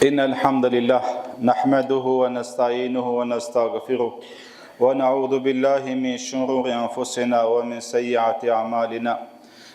إن الحمد لله نحمده ونستعينه ونستغفره ونعوذ بالله من شرور أنفسنا ومن سيئات أعمالنا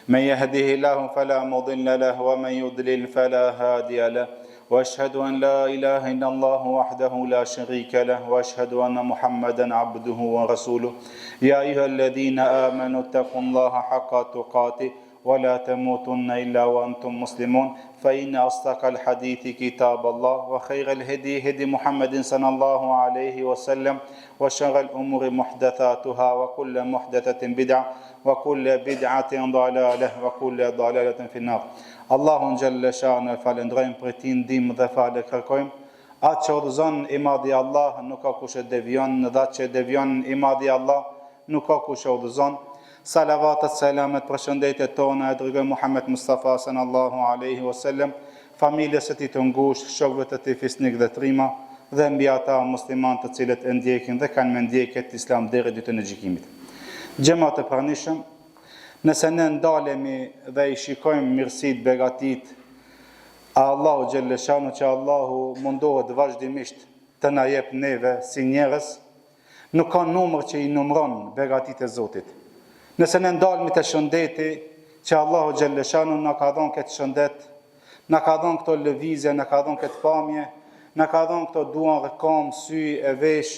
من يهده الله فلا مضل له ومن يضلل فلا هادي له واشهد ان لا اله الا الله وحده لا شريك له واشهد ان محمدا عبده ورسوله يا ايها الذين امنوا اتقوا الله حق تقاته ولا تموتن إلا وأنتم مسلمون فإن أصدق الحديث كتاب الله وخير الهدي هدي محمد صلى الله عليه وسلم وشر الأمور محدثاتها وكل محدثة بدعة وكل بدعة ضلالة وكل ضلالة في النار Allahun xhelle shanuhu e falënderojmë prej tij ndihmë dhe falje kërkojmë Atë që udhëzon i madhi Allah nuk ka kush e devijon dhe atë që e devijon i madhi Allah nuk ka kush e udhëzon. Salavatet, selamet, përshëndetjet tona e dërgojmë Muhammed Mustafa sallallahu alejhi o sellem, familjes së tij të ngushtë, shokëve të tij fisnikë dhe trima, dhe mbi ata muslimanë të cilët e ndjekin dhe kanë me ndjekë këtë Islam deri ditën e gjykimit. Xhemat të pranishëm, nëse ne ndalemi dhe i shikojmë mirësitë, begatitë e Allahut xhelle shanuhu që Allahu mundohet vazhdimisht të na jep neve si njerëz, Nuk ka numër që i numëron begatitë e Zotit. Nëse ne ndalemi te shëndeti, që Allahu xhelle shanuhu na ka dhënë këtë shëndet, na ka dhënë këto lëvizje, na ka dhënë këtë pamje, na ka dhënë këto duar, kamë, sy e vesh,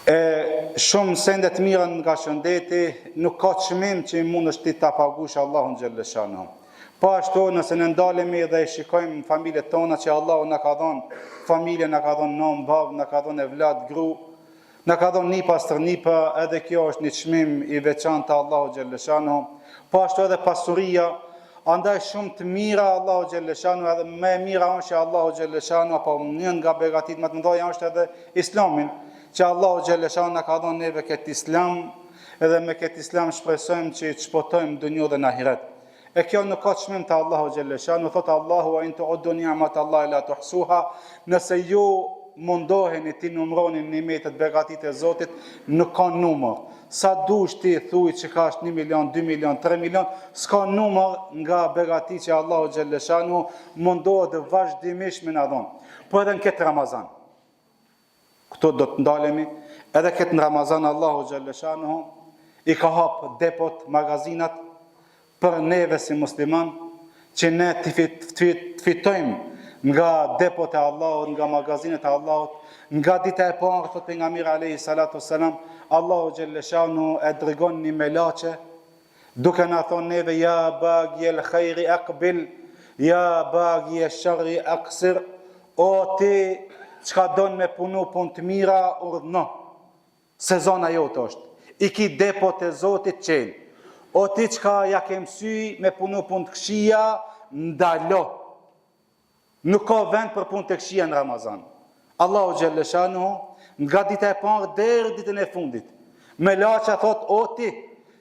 e shumë sende të mira nga shëndeti, nuk ka çmim që i mundesh ti ta pagush Allahun xhelle shanuhu. Po ashtu, nëse ne ndalemi dhe i shikojmë familjet tona që Allahu na ka dhënë familje, na ka dhënë nonë, babë, na ka dhënë evlad, gru, na ka dhënë nipa, stërnipa, edhe kjo është një çmim i veçantë te Allahu xhelle shanuhu. Po ashtu edhe pasuria, andaj shumë të mira Allahu xhelle shanuhu, edhe më e mira është që Allahu xhelle shanuhu apo një nga begatitë më të mëdha është edhe Islamin, që Allahu xhelle shanuhu na ka dhënë neve këtë Islam, edhe me këtë Islam shpresojmë që të shpëtojmë n'dunja dhe në ahiret. E kjo nuk ka çmim te Allahu xhelle shanuhu, thotë Allahu wa in tu'uddu ni'mat Allahi la tuhsuha, nëse ju mundoheni t'i numroni nimetet begatitë e Zotit, nuk ka numër. Sa dush ti thuj që ka është 1 milion, 2 milion, 3 milion, s'ka numër nga begatitë që Allahu xhelle shanuhu mundohet vazhdimisht me na dhon. Po edhe në këtë Ramazan. Këtu do të ndalemi, edhe këtë në Ramazan Allahu xhelle shanuhu i ka hap depot, magazinat për neve si musliman, që ne të fit, fit, fitojmë nga depot e Allahut, nga magazinat e Allahut, nga dita e parë, thotë pejgamberi alejhi salatu selam, Allahu xhelle shanuhu e dërgon një melaqe, Duke na thonë neve ja bagi el khajri akbil, ja bagi el sharri aksir, o ti çka don me punu punë të mira, urdhno, sezona jote është, i ki depot e Zotit çel, o ti çka ja ke mësy me punu punë të këqija, ndalo. Nuk ka vend për punë të këqija në Ramazan. Allahu xhelle shanuhu nga dita e parë deri ditën e fundit. Melaqja thot o ti,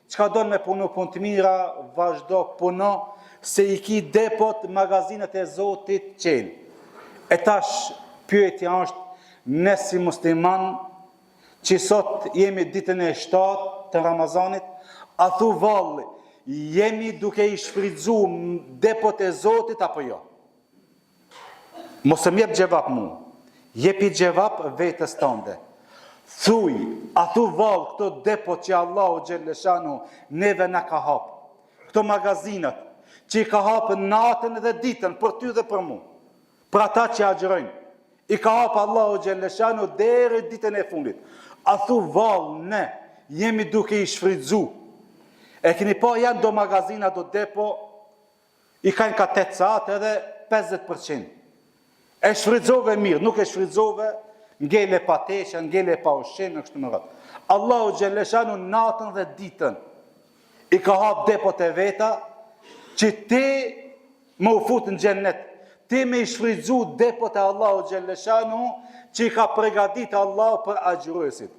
çka don me punu punë të mira, vazhdo puno se i ki depot magazinat e Zotit çel. E tash pyetja është ne si musliman që sot jemi ditën e 7 të Ramazanit, a thu vallë jemi duke i shfrytzu depot e Zotit apo jo? Mos e më jep xhevap mu. Jepi xhevap vetes tënde. Thuj, a thu vallë këto depot që Allahu xhelle shanuhu neve na ka hap. Këto magazinat që i ka hap natën dhe ditën për ty dhe për mu. Për ata që agjërojnë. I ka hap Allahu xhelle shanuhu deri ditën e fundit. A thu vallë ne jemi duke i shfrytzu. E keni pa janë do magazina do depo I kanë ka 8 saat edhe 50%. E shfrytëzove mirë, nuk e shfrytëzove, ngele pa tesha, ngele pa ushqim, e kështu me radhë. Allahu xhelle shanuhu natën dhe ditën i ka hap depot e veta që ti me u fut në xhennet, ti me i shfrytëzu depot e Allahu xhelle shanuhu që i ka pregadit Allahu për agjëruesit.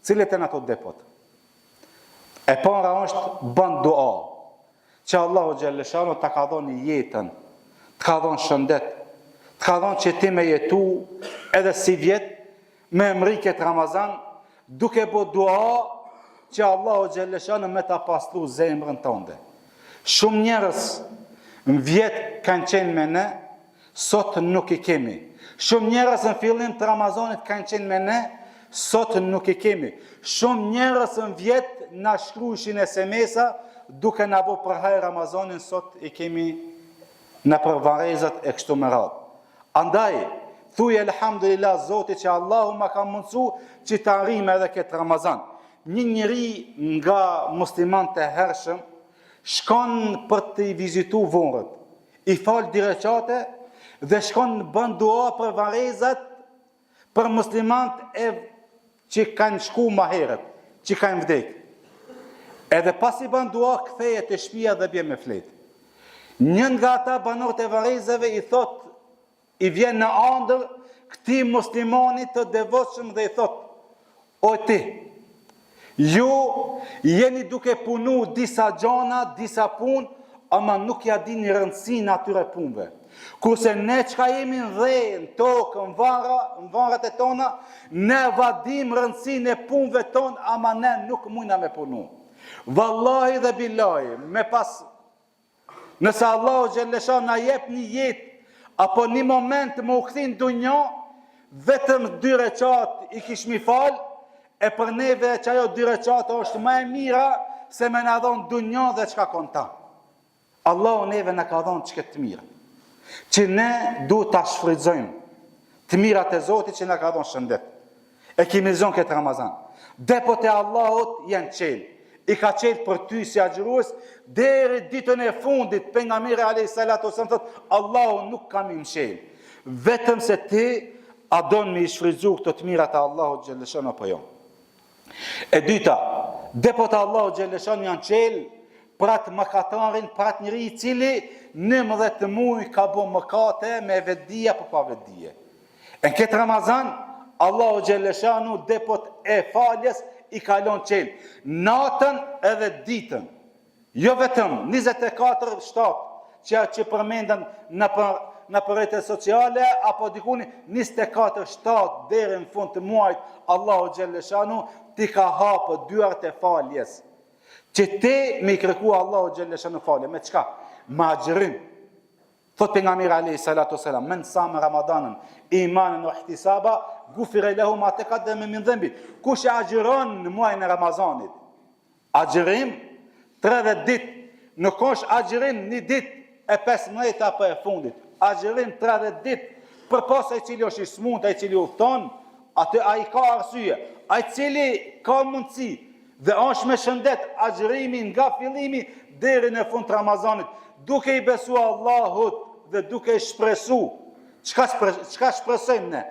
Cilët janë ato depot? E para është bën dua. Që Allahu xhelle shanuhu ta ka dhonë jetën, të ka dhonë shëndet, të ka dhonë që ti me jetu edhe sivjet, me mrri këtë Ramazan, duke bo dua që Allahu xhelle shanuhu me ta pastru zemrën tënde. Shumë njerëz në vjet kanë qenë me ne, Sot nuk i kemi. Shumë njerëz në fillim të Ramazanit kanë qenë me ne, sot nuk i kemi. Shumë njerëz në vjet na shkrujshin SMS-a duke na bo për hajr Ramazanin, sot i kemi nëpër varrezat e kështu me radhë. Andaj, thuj elhamdulillah Zotit që Allahu ma ka mundësu që ta arrijmë edhe këtë Ramazan. Një njeri nga muslimanët e hershëm shkon për t'i vizitu vorret. I fal dy reqate dhe shkon bën dua për varrezat për muslimanët e që kanë shku ma herët, që kanë vdek. Edhe pasi bën dua kthehet te shtëpia dhe bie me flet. Një nga ata banorët e varrezave i thot i vjen në andër këtij muslimani të devotshëm dhe i thot O ti, ju jeni duke punu disa gjana, disa punë, ama nuk ja dini rëndësinë atyre punëve. Kurse ne çka jemi në dhe, në tokë, në varra, në varret e tona, ne va dim rëndësinë e punëve tonë, ama ne nuk mujna me punu. Vallahi dhe billahi, me pas Nëse Allahu xhelleshanuhu na jep një jetë apo një moment me u kthy në dunja, vetëm dy reqat i kishmi fal, e për neve qajo dy reqat është më e mira se me na dhon dunja dhe çka ka n'ta. Allahu neve na ka dhon qëkëtë të mirë. Që ne duhet ta shfrytëzojmë të mirat e Zotit që na ka dhon shëndet. E kemi zonë këtë Ramazan. Depot e Allahut janë çelë. I ka çelë për ty si agjërues, deri ditën e fundit, pejgamberi alejhi salatu selam thot, Allahu nuk ka m'i mshelë. Vetëm se ti a don me i shfrytëzu këto të mirat e Allahut xhelleshanuhu apo jo. E dyta, depot e Allahut xhelleshanuhu janë çelë për atë mëkatarin, për atë njeri i cili 11 muj ka bo mëkate me vetëdije apo pa vetëdije. E në këtë Ramazan, Allahu xhelleshanuhu depot e faljes i ka lon çelë, natën edhe ditën. Jo vetëm 24-7 që, që përmenden nëpër, nëpër rrjete sociale, apo dikuni 24-7 deri në fund të muajit, Allahu xhelleshanuhu t'i ka hapë dyert e faljes. Që ti me i kërku Allahu xhelleshanuhu falje, me çka? Me agjërim. Thot pejgamberi alayhi salatu wasalam, men sama ramadanen imanen wa ihtisaba, gufire lehu ma tekaddeme min dhenbi. Kush e agjëron në muajin e Ramazanit? Agjërim 30 ditë. Nuk është agjërim një ditë e 15 apo e fundit. Agjërim 30 ditë. Përpos ai cili është i smunt, ai cili udhton, aty ai ka arsye. Ai cili ka mundësi Dhe është me shëndet agjërimi nga fillimi deri në fund të Ramazanit, duke i besu Allahut dhe duke shpresu. Çka çka shpresojmë ne?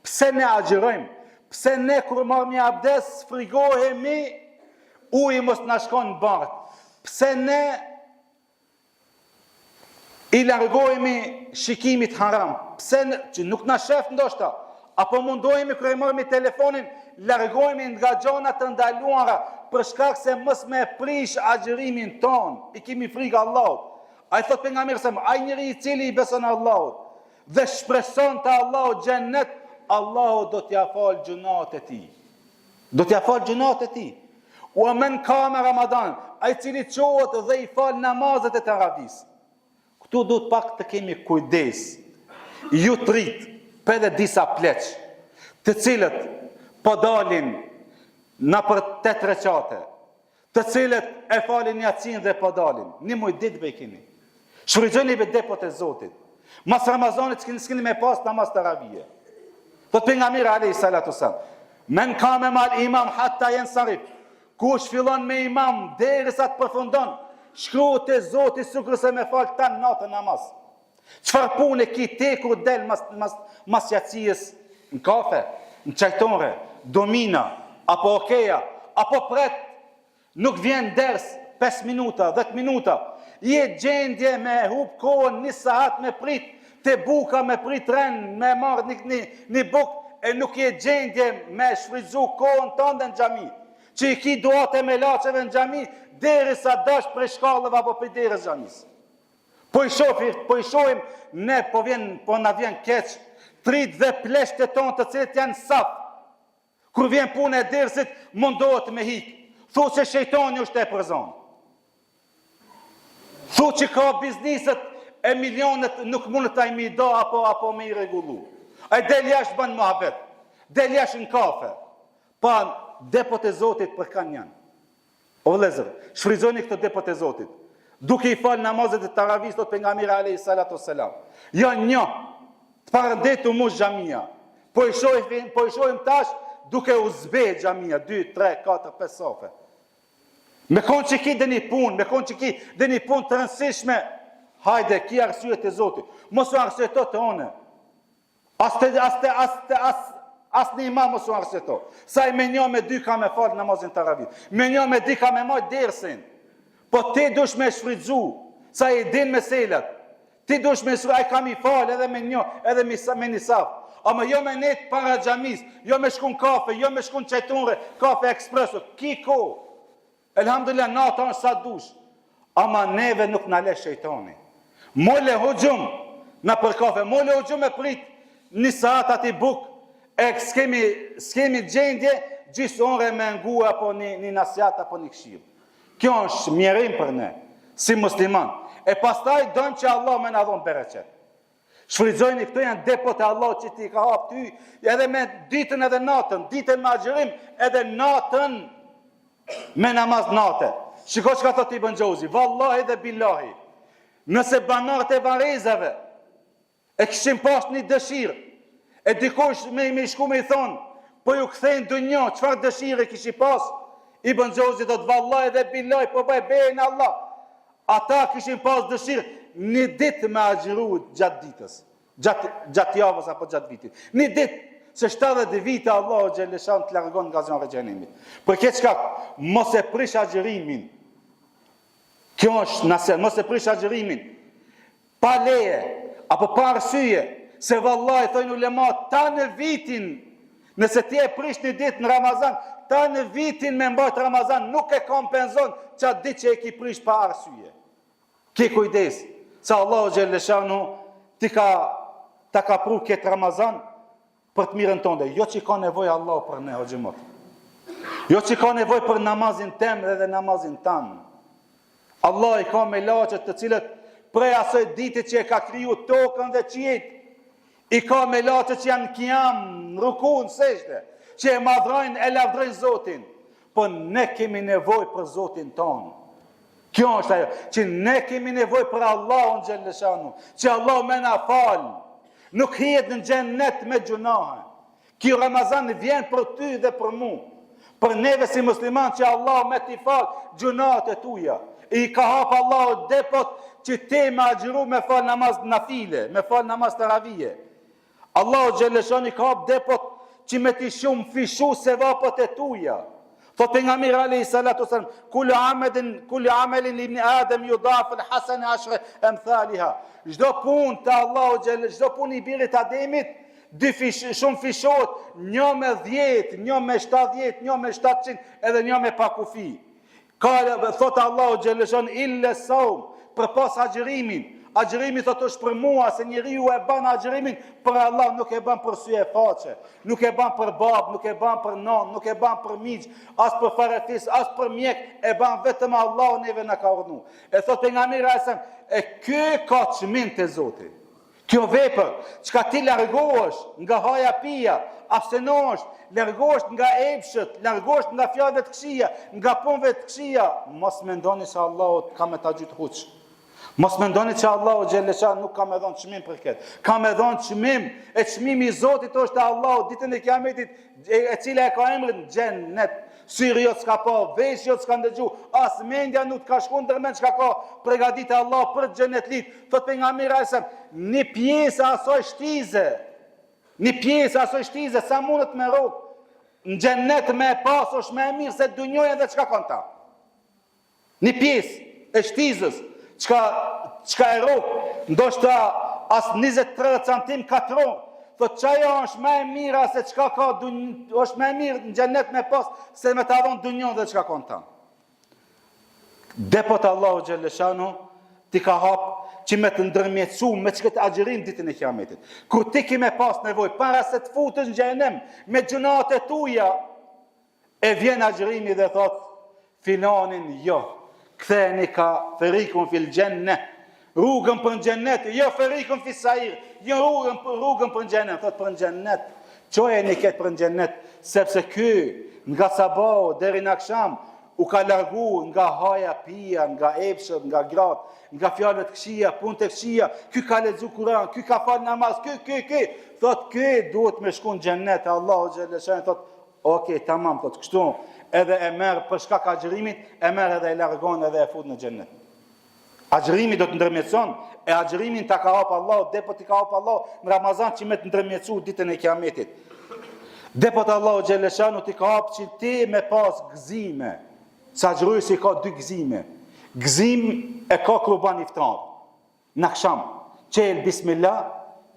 Pse ne agjërojmë? Pse ne kur marrim një abdes frigohemi uji mos na shkon në bark? Pse ne I largohemi shikimit haram, pse në, që nuk na shef ndoshta, apo mundohemi kur e marrmi telefonin, largohemi nga gjana të ndaluara, për shkak se mos me prish agjërimin ton, i kemi frikë Allahut. Ai thot pejgamberi se ai njeri i cili i beson Allahut dhe shpreson te Allahu xhennet, Allahu do t'ia fal gjynahet e tij. Do t'ia fal gjynahet e tij. Ue men kame Ramadan, ai cili çohet dhe i fal namazet e teravisë. Këtu duhet pak të kemi kujdes. Ju të rinjtë, po edhe disa pleq, të cilët po dalin nëpër tetë reqate, të cilët e falin jacinë dhe po dalin. Një muj ditë be i keni. Shfrytëzoni be depot e Zotit. Mas Ramazanit s'keni s'keni me pas namaz teravije. Thot pejgamberi alayhi salatu selam. Men kame mal imam hatta jensarif. Kush fillon me imam derisa të përfundon, shkruhet te Zoti sikurse me fal tan natën namaz. Çfarë pune ki ti kur del mas mas mas jacijës në kafe, në çajtore, domina apo okeja, apo pret nuk vjen ders 5 minuta, 10 minuta. Je gjendje me hup kohën një sahat me prit te buka me prit ren me marr një një, një buk e nuk je gjendje me shfrytzu kohën tënde në xhami. Që i ki duat e melaqeve në xhami derisa dash prej shkallëve apo prej derës xhamisë. Po i shohim, po i shohim, ne po vjen, po na vjen keq, të rinjtë dhe pleqtë tonë të cilët janë saf. Kur vjen puna e dersit, mundohet me hik. Thu se shejtani është e përzon. Thu që ka bizniset E milionet nuk mundet ai me i da apo apo me i rregullu. Ai del jashtë bën muhabet. Del jashtë në kafe. Pa depot e Zotit për kanë janë. O vëllezër, shfrytëzojini këto depot e Zotit. Duke i fal namazet e taravisë thot pejgamberi alayhi salatu selam. Janë një të parën ditë u mush xhamia. Po i shohim, po i shohim tash duke u zbeh xhamia 2 3 4 5 safe. Me konë që ki dhe një punë, me konë që ki dhe një punë të rëndësishme, hajde, ki arsye te Zoti. Mos u arsyeto te unë. As te, as te, as te, as, as një imam mos u arsyeto. Se ai me një me dy ka me falë namazin taravit. Me një me dy ka me majtë dersin. Po ti dush me shfrytzu, se ai i din meselat. Ti dush me shfrytzu, ai ka mi falë edhe me një, edhe me, me një saf. Ama jo me net para xhamis, jo me shku në kafe, jo me shku në çajtunre, kafe ekspreso, ki kohë. Elhamdulillah nata është sa dush. Ama neve nuk na le shejtani. Mole huxhum nëpër kafe, mole huxhum e prit një saat aty buk e s'kemi s'kemi gjendje gjysë ore me ngu apo një, një nasihat apo një këshillë. Kjo është mjerim për ne, si musliman. E pastaj dojmë që Allah me na dhonë bereqet. Shfrytëzojini, këto janë depot e Allahut që t'i ka hap ty, edhe me ditën edhe natën, ditën me agjërim edhe natën me namaz nate. Shiko çka thotë Ibn Xheuzi, vallahi dhe billahi, nëse banorët e varrezave e kishin pas një dëshirë, e dikush me, me i shku me i thonë, po ju kthejnë n'dunja, çfarë dëshire kishin pas, Ibn Xheuzi thotë, vallahi dhe billahi, po bëj be në Allah, Ata kishin pas dëshirë një ditë me agjëru gjatë ditës, gjatë, gjatë javës apo gjatë vitit. Një ditë, se 70 vite Allahu xhelleshanuhu të largon nga zjarri i xhehenemit. Për këtë shkak, mos e prish agjërimin. Kjo është nasihat, mos e prish agjërimin. Pa leje, apo pa arsye, se vallahi thojnë ulemat, tanë vitin, nëse ti e prish një ditë në Ramazan, tanë vitin me mbajt Ramazan, nuk e kompenzon qatë ditë që e ki prish pa arsye. Ki kujdes, se Allahu xhelleshanuhu, ti ka, ta ka pru këtë Ramazan, për të mirën tonde, jo që ka nevojë Allahu për ne, o xhemat. Jo që ka nevojë për namazin tem dhe dhe namazin tan. Allah i ka melaqet të cilët prej asoj dite që e ka kriju tokën dhe qiejt, i ka melaqet që janë kijam, në ruku, në sexhde, që e madhrojnë, e lavdrojnë Zotin. Po ne kemi nevojë për Zotin tonë. Kjo është ajo, që ne kemi nevojë për Allahun xhelleshanuhu, që Allahu me na falë, nuk hihet në xhennet me gjynahe. Ky Ramazan vjen për ty dhe për mu, për neve si musliman që Allahu me t'i falë gjynahet e tuja. I ka hap Allahu depot që ti me agjëru me falë namaz nafile, me falë namaz teravije. Allahu xhelleshanuhu i ka hap depot që me t'i shumëfishu sevapet e tuja. Thot pejgamberi alayhi salatu wasallam, kullu amelin kullu amelin ibn Adam yudaf al hasan ashra amthaliha. Çdo punë te Allahu xhel, çdo punë i birit Ademit dyfish shumëfishohet, një me 10, një me 70, një me 700, edhe një me pakufi. Kale, thotë Allahu xhelleshanuhu, illa saum, përpos agjërimin. Agjërimi thotë është për mua, se njeriu e ban agjërimin për Allah, nuk e ban për sy e faqe, nuk e ban për babë, nuk e ban për nonë, nuk e ban për mixhë, as për farefis, as për mjek, e ban vetëm Allahu neve na ka urdhnu. E thotë pejgamberi alejhi selam, e ky ka çmim te Zoti. Kjo vepër, çka ti largohesh nga haja pija, abstenohesh, largohesh nga epshet, largohesh nga fjalëve të këqija, nga punëve të këqija, mos mendoni se Allahu ka me ta gjujt huq. Mos mendoni që Allahu xhelleshanuhu nuk ka me dhon çmim për këtë. Ka me dhon çmim, e çmimi i Zotit është te Allahu ditën e Kiametit, e, e cila e ka emrin Xhennet. Syri jot s'ka pa, veshi jot s'ka ndëgju, as mendja nuk ka shku ndërmend çka ka pregadit Allahu për xhenetlit. Thot pejgamberi alejhi selam, një pjesë e asaj shtize, një pjesë e asaj shtize sa mundet me rrok në xhennet me e pas është më e mirë se dunjoja dhe çka ka n'ta. Një pjesë e shtizës çka çka e rrok, ndoshta as 20-30 cm katror, thot qajo është më e mira se çka ka dun, është më e mirë në xhennet me pas se me ta dhon dunjon dhe çka ka n'ta. Depot Allahu xhelleshanuhu t'i ka hap që me të ndërmjetësu me qëkëtë agjërim ditën e kiametit. Kur ti ki me pas nevojë, para se të futesh në xhehenem me gjynahet e tuja, e vjen agjërimi dhe thot, filanin jo, ktheni ka ferikun fil xhenne. Rrugën për në xhennet, jo ferikun fi sair, jo rrugën për rrugën për në xhennet, thot për në xhennet. Çojeni këtë për në xhennet, sepse ky nga sabahu deri në aksham u ka largu nga haja pija, nga epshët, nga gratë, nga fjalët e këqija, punët e këqija, ky ka lexu Kur'an, ky ka fal namaz, ky ky ky, thot ky duhet me shku në xhennet, Allahu xhelle thot Ok, tamam, thot, kështu, edhe e merr për shkak agjërimit, e merr edhe e largon edhe e fut në xhennet. Agjërimi do të ndërmjetëson, e agjërimin ta ka hap Allahu, depot t'i ka hap Allahu në Ramazan që me të ndërmjetësu ditën e Kiametit. Depot Allahu xhelleshanu t'i ka hap që ti me pas gëzime. Se agjëruesi ka dy gëzime. Gëzim e ka kur ban iftar. Në aksham, çel bismillah,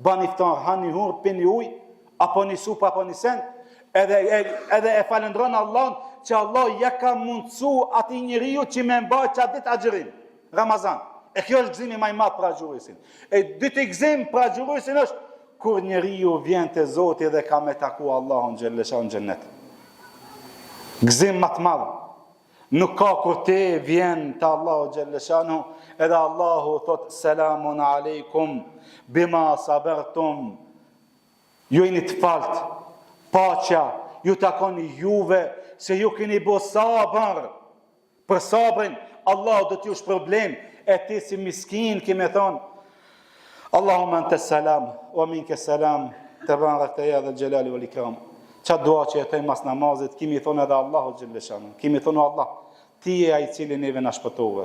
ban iftar, han një hurmë, pin një ujë, apo një supë, apo një sen, edhe, edhe e falëndron Allahun që Allah ja ka mundësu atij njeriu që me mbajt qat ditë agjërim, Ramazan. E kjo është gëzimi ma i madh për agjëruesin. E dyti gëzim për agjëruesin është kur njeriu vjen te Zoti dhe ka me taku Allahun xhelleshanu në xhennet. Gëzim ma të madh Nuk ka kur ti vjen te Allahu xhelleshanu edhe Allahu thot selamun alejkum bima sabertum ju jeni të falt paqja ju takon juve se ju keni bo sabër për sabrin Allahu do t'ju shpërblen e ti si miskin ki me thonë Allahumma ente selam, wa minke selam, tebarekte ja dhel xhelali wal ikram. Qat dua që e thojmë mas namazit, ki me i thonë edhe Allahu xhelleshanu. Ki me i thonë Allah, ti je ai i cili neve na shpëtove.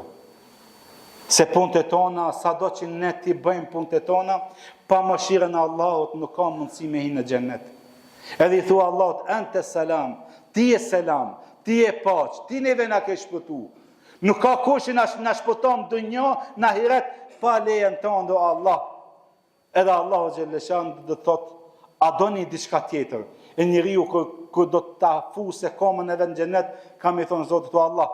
Se punët e tona, sado që ne t'i bëjmë punët e tona, pa mëshirën e Allahut nuk ka mundësi me hi në xhennet. Edhe i thua Allahut, ente selam, ti je selam, ti je paqe, ti neve na ke shpëtu. Nuk ka kush që na, na shpëton n'dunja, në ahiret, pa lejen tënde, o Allah. Edhe Allahu xhelleshanu do të thotë, a doni diçka tjetër? E njeriu kur, kur do ta fusë komën e vet në xhennet, ka me i thonë Zotit, o Allah,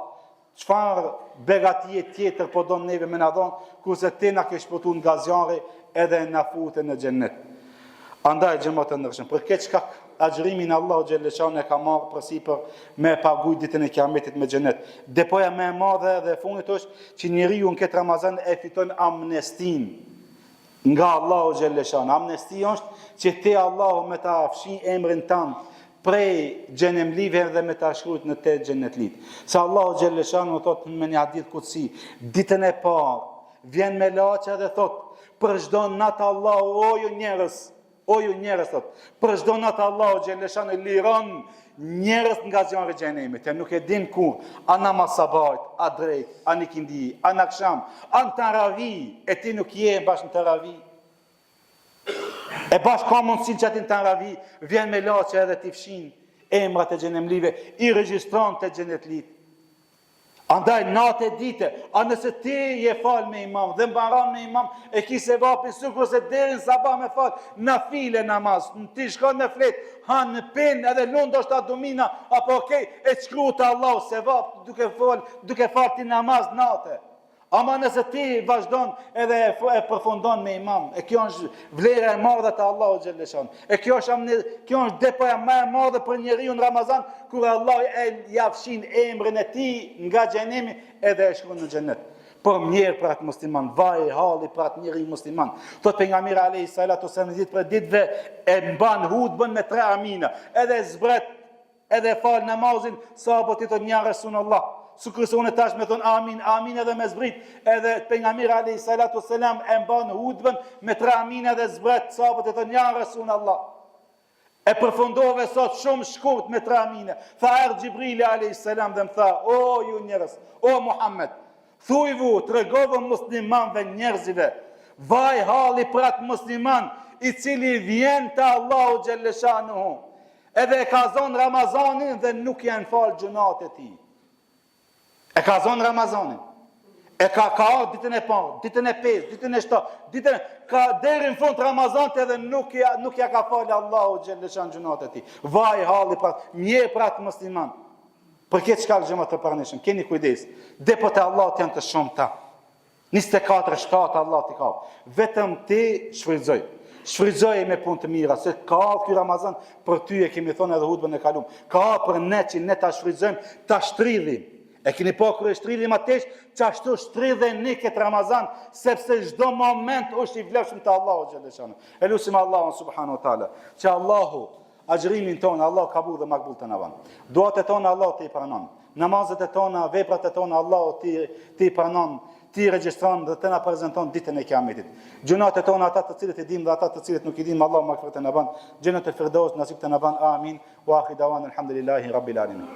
çfarë begatie tjetër po don neve me na dhonë, kurse ti na ke shpëtu nga zjarri edhe na fute në xhennet. Andaj xhemat të ndershëm, për këtë shkak agjërimin Allahu xhelleshanu e ka marrë përsipër me e pagu ditën e Kiametit me xhennet. Depoja më e madhe dhe e fundit është që njeriu në këtë Ramazan e fiton amnestinë nga Allahu xhelleshanu. Amnesti është që ti Allahu me ta fshi emrin tënd prej xhenemlive dhe me ta shkrujt në te xhennetlit. Se Allahu xhelleshanu thotë me një hadith kutsi, ditën e parë Vjen melaqja dhe thot, për çdo natë Allahu, o ju njerëz, o ju njerëz, thot, për çdo natë Allahu xhelleshanu liron njerëz nga zjarri i xhehenemit, e nuk e din kur, a namaz sabahit, a drek, a n'ikindi, a n'aksham, a në teravi, e ti nuk je bash në teravi, e bash ka mundësi që aty në teravi, vjen melaqja edhe t'i fshin emrat e xhenemlive, i regjistron te xhennetlit, Andaj natë e dite, a nëse ti je fal me imam dhe mbaron me imam, e ki sevapin sikurse deri në sabah me fal, nafile namaz, në ti shkon me flet, han pin edhe lun ndoshta domina, apo okej, e shkruan te Allahu sevap duke fal, duke fal ti namaz nate. Ama nëse ti vazhdon edhe e, e përfundon me imam, e kjo është vlera e madhe te Allahu xhelleshanu. E kjo është amne, kjo është depoja më e madhe për njeriun në Ramazan, kur Allahu e ja fshin emrin e tij nga xhenemi edhe e shkruan në xhenet. Por mjerë për atë musliman, vaj halli për atë njeri musliman. Thot pejgamberi alayhi salatu selam ditë prej ditëve e mban hutbën me tre amina, edhe zbret Edhe e fal namazin, sahabët i thonë ja Resulullah. Sikurse unë tash me thon amin, amin edhe me zbrit, edhe pejgamberi alayhi salatu selam e mban hutbën me tre amin edhe zbret, sahabët i thonë ja Resulullah. E përfundove sot shumë shkurt me tre amine. Tha erdh Xhibrili alayhi salam dhe më tha, o ju njerëz, o Muhammed, thujvu, tregovu muslimanve njerëzive, vaj halli për atë musliman i cili vjen te Allahu xhelleshanuhu. Edhe e ka zonë Ramazanin dhe nuk janë falë gjynahet e tij. E ka zonë Ramazanin. E ka ka ardhë ditën e parë, ditën e pesë, ditën e shtatë, ditën e... Ka deri në fund Ramazanit edhe nuk ja, nuk ja ka falë Allahu xhelleshan gjynahet e tij. Vaj halli pra, mjerë për atë musliman. Për këtë shkak xhemat të pranishëm, keni kujdes. Depot e Allahut janë të shumta. 24 shtatë Allah t'i ka. Vetëm ti shfrytëzoj. Shfrytëzoje me punë të mira, se ka ardhë ky Ramazan për ty e kemi thonë edhe hutbën e kalum. Ka ardhë për ne që ne ta shfrytëzojmë, ta shtrydhim. E keni pa kur e shtridhim atë teshë, qashtu shtridheni këtë Ramazan, sepse çdo moment është i vlefshëm te Allahu xhelle shanuhu. E lusim Allahun subhanahu wa taala, që Allahu agjërimin tonë Allahu kabul dhe makbul të na ban. Duat e tona Allahu t'i pranon. Namazet e tona, veprat e tona Allahu t'i t'i pranon, t'i regjistron dhe të na prezanton ditën e Kiametit. Gjynahet e tona ata të cilët i dimë dhe ata të cilët nuk i dimë Allahu magfiret të na ban. Xhenetul Firdaus nasip të na ban. Amin. Wa akhiru dawana alhamdulillahi rabbil alamin.